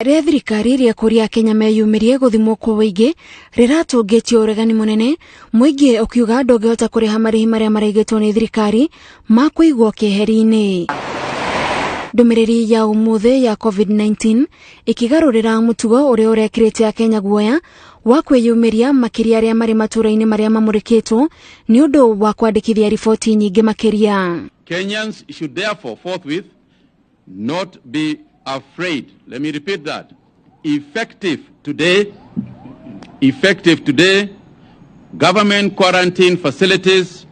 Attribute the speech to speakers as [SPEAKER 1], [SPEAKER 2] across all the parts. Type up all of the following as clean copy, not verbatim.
[SPEAKER 1] rĩa thirikari rĩa kũria Akenya meyumĩrie gũthimwo kwa ũingĩ rĩratũngĩtio ũregani mũnene, mũingĩ ũkiuga ndũngĩhota kũrĩha marĩhi marĩa maraigĩtwo nĩ thirikari ma kũigwo keheri-inĩ. Ndũmĩrĩri ya ũmũthĩ ya COVID-19 ĩkĩgarũrĩra mũtugo ũrĩa ũrekĩrĩte Akenya guoya wa kwĩyumĩria makĩria arĩa marĩ matũũra-inĩ marĩa mamũrĩkĩtwo nĩ ũndũ wa kwandĩkithia riboti nyingĩ makĩria.
[SPEAKER 2] Kenyans should therefore forthwith not be afraid. Let me repeat that. Effective today, government quarantine facilities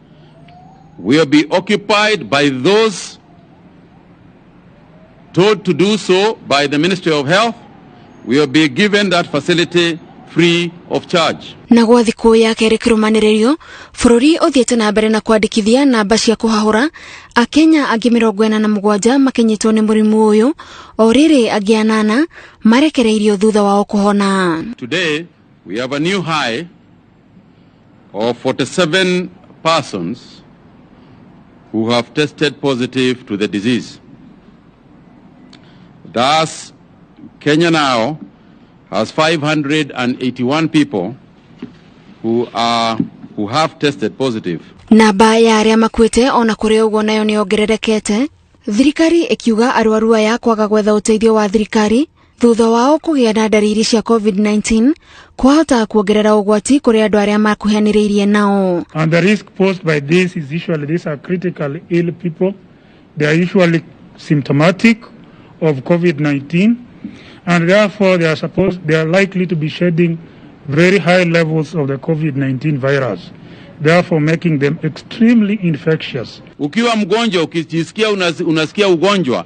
[SPEAKER 2] will be occupied by those told to do so by the Ministry of Health, will be given that facility free of charge.
[SPEAKER 1] Na gwa thikũ ya kerĩ kĩrũmanĩrĩrio, bũrũri ũthiĩte na mbere na kwandĩkithia namba cia kũhahũra. Akenya angĩ 47 makinyĩtwo nĩ mũrimũ ũyũ, o rĩrĩ angĩ 8 marekereirio thutha wao kũhona.
[SPEAKER 2] Today, we have a new high of 47 persons who have tested positive to the disease. Thus, Kenya now has 581 people who have tested positive.
[SPEAKER 1] Namba ya arĩa makuĩte ona kũrĩ ũguo nayo nĩ yongererekete, thirikari ĩkiuga arwaru aya kwaga gwetha ũteithio wa thirikari thutha wao kũgĩa na ndariri cia COVID-19 kwahota kuongerera ũgwati kũrĩ andũ arĩa makuhanĩrĩirie nao.
[SPEAKER 3] And the risk posed by this is usually these are critically ill people. They are usually symptomatic of COVID-19, and therefore they are likely to be shedding very high levels of the COVID-19 virus, therefore making them extremely infectious.
[SPEAKER 2] Ukiwa mgonjwa, ukijisikia unasikia ugonjwa,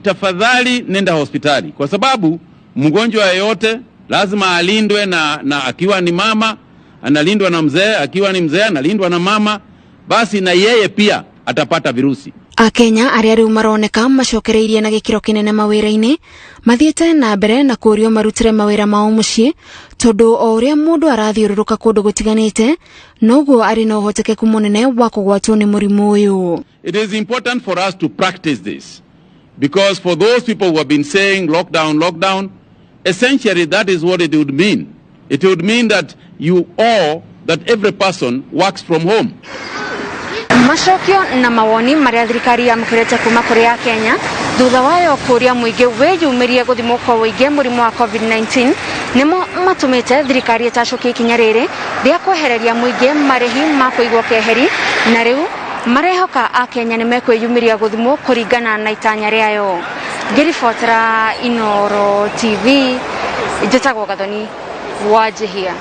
[SPEAKER 2] tafadhali nenda hospitali, kwa sababu mgonjwa yeyote lazima alindwe na akiwa ni mama analindwa na mzee, akiwa ni mzee analindwa na mama, basi na yeye pia atapata virusi.
[SPEAKER 1] Akenya arĩa rĩu maroneka macokereirie na gĩkĩro kĩnene mawĩra-inĩ mathiĩte na mbere na kũũrio marutĩre mawĩra mao mũciĩ, tondũ o ũrĩa mũndũ arathiũrũrũka kũndũ gũtiganĩte noguo arĩ na ũhotekeku mũnene wa kũgwatwo nĩ mũrimũ ũyũ.
[SPEAKER 2] It is important for us to practice this because for those people who have been saying lockdown, lockdown, essentially that is what it would mean. It would mean that you all, that every person works from home.
[SPEAKER 1] Macokio na mawoni marĩa thirikari yamũkĩrĩte kuma kũrĩ Akenya thutha wayo kũria mũingĩ wĩyumĩrie gũthimwo kwa ũingĩ mũrimũ wa COVID-19 nĩmo matũmĩte thirikari ĩtacũkie ikinya rĩrĩ rĩa kwehereria mũingĩ marĩhi ma kũigwo keheri, na rĩu marehoka Akenya nĩ mekwĩyumĩria gũthimwo kũringana na itanya rĩayo. Ngĩribotera Inoro TV, njĩtagwo Gathoni Wanjihia.